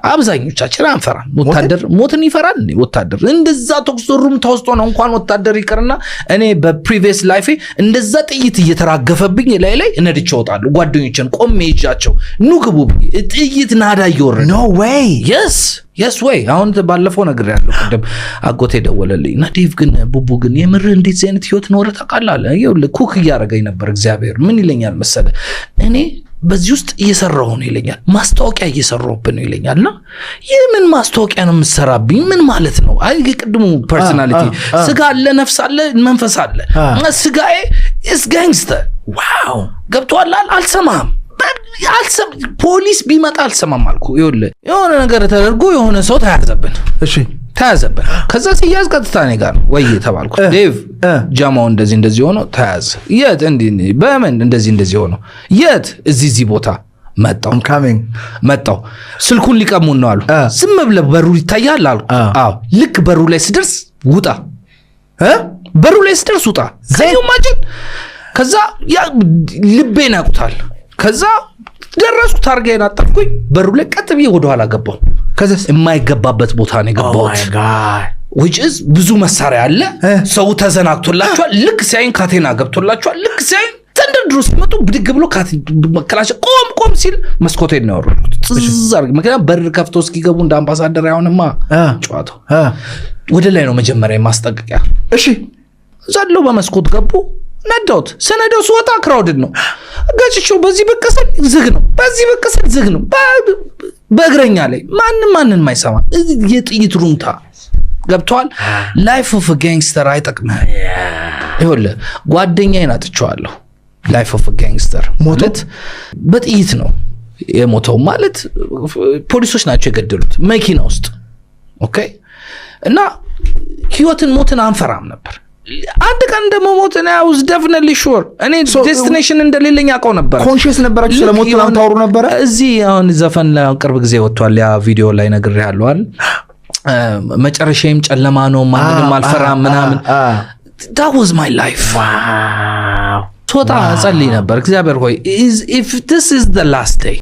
አብዛኞቻችን አንፈራም። ወታደር ሞትን ይፈራል እንዴ? ወታደር እንደዛ ተኩስ ሩምታ ውስጥ ሆነ እንኳን ወታደር ይቅርና እኔ በ previous life ኤ እንደዛ ጥይት እየተራገፈብኝ ላይ ላይ ነድቼ እወጣለሁ። ጓደኞችን ቆሜ ይዣቸው ኑ ግቡ ብዬ ጥይት ናዳ እየወረደ። No way! Yes way። አሁን ባለፈው ነግሬሃለሁ። ቅድም አጎቴ ደወለልኝ እና ዴቭ ግን፣ ቡቡ ግን የምር እንዴት አይነት ህይወት ኖረ ታውቃለህ አለ። ይኸውልህ cook እያደረገኝ ነበር እግዚአብሔር። ምን ይለኛል መሰለህ? እኔ በዚህ ውስጥ እየሰራሁ ነው ይለኛል። ማስታወቂያ እየሰራሁብህ ነው ይለኛል። እና ይህ ምን ማስታወቂያ ነው የምትሰራብኝ? ምን ማለት ነው? አይ የቅድሙ personality ስጋ አለ፣ ነፍስ አለ፣ መንፈስ አለ። እና ስጋዬ is gangster። ገብቶሃል? አልሰማህም፣ ፖሊስ ቢመጣ አልሰማም አልኩ። ይኸውልህ የሆነ ነገር ተደርጎ የሆነ ሰው ተያዘብን። ተያዘብን። ከዛ ሲያዝ ቀጥታ እኔ ጋር ነው ወይ ተባልኩ። ዴቭ ጃማው እንደዚህ እንደዚህ ሆኖ ተያዘ። የት? እንዲህ እንዲህ። በምን? እንደዚህ እንደዚህ ሆኖ። የት? እዚህ እዚህ ቦታ። መጣው። I'm coming. መጣው። ስልኩን ሊቀሙን ነው አሉ። ዝም ብለህ በሩ ይታያል አልኩ። አዎ። ልክ በሩ ላይ ስደርስ ውጣ፣ በሩ ላይ ስደርስ ውጣ። Can you imagine? ከዛ ያ ልቤን ያውቁታል። ከዛ ደረስኩ፣ ታርጋዬን አጠፍኩኝ። በሩ ላይ ቀጥ ብዬ ወደኋላ ገባሁ። ከዛስ? የማይገባበት ቦታ ነው የገባሁት። God. Which is ብዙ መሳሪያ አለ። ሰው ተዘናግቶላቸዋል። ልክ ሲያይን ካቴና ገብቶላቸዋል። ልክ ሲያይን ተንደርድሮ ሲመጡ ብድግ ብሎ መከላሸ ቆም ቆም ሲል መስኮቴን ነው ያወረድኩት። ጥዝ አድርጌ፣ ምክንያቱም በር ከፍቶ እስኪገቡ እንደ አምባሳደር አይሆንማ ጨዋታው። ወደ ላይ ነው መጀመሪያ የማስጠንቀቂያ። ዘለው በመስኮት ገቡ። ነዳሁት። ስነዳው ስወጣ crowded ነው። ገጭቼው በዚህ ብቅ ስል ዝግ ነው፣ በዚህ ብቅ ስል ዝግ ነው። በእግረኛ ላይ ማንም ማንን ማይሰማ የጥይት ሩምታ ገብተዋል። Life of gangster አይጠቅምህም። ይኸውልህ ጓደኛዬን አጥቼዋለሁ። Life of gangster ማለት በጥይት ነው የሞተው። ማለት ፖሊሶች ናቸው የገደሉት መኪና ውስጥ። Okay፣ እና ህይወትን ሞትን አንፈራም ነበር። አንድ ቀን እንደመሞት እኔ I was definitely sure። እኔ destination እንደሌለኝ አውቀው ነበር። Conscious ነበራችሁ? ስለ ሞት ምናምን ታወሩ ነበረ? እዚህ አሁን ዘፈን ላይ አሁን ቅርብ ጊዜ ወጥቷል። ያ ቪዲዮ ላይ ነግሬሃለሁ አይደል? መጨረሻዬም ጨለማ ነው፣ ማንንም አልፈራም ምናምን። That was my life። ስወጣ እጸልይ ነበር፣ እግዚአብሔር ሆይ if this is the last day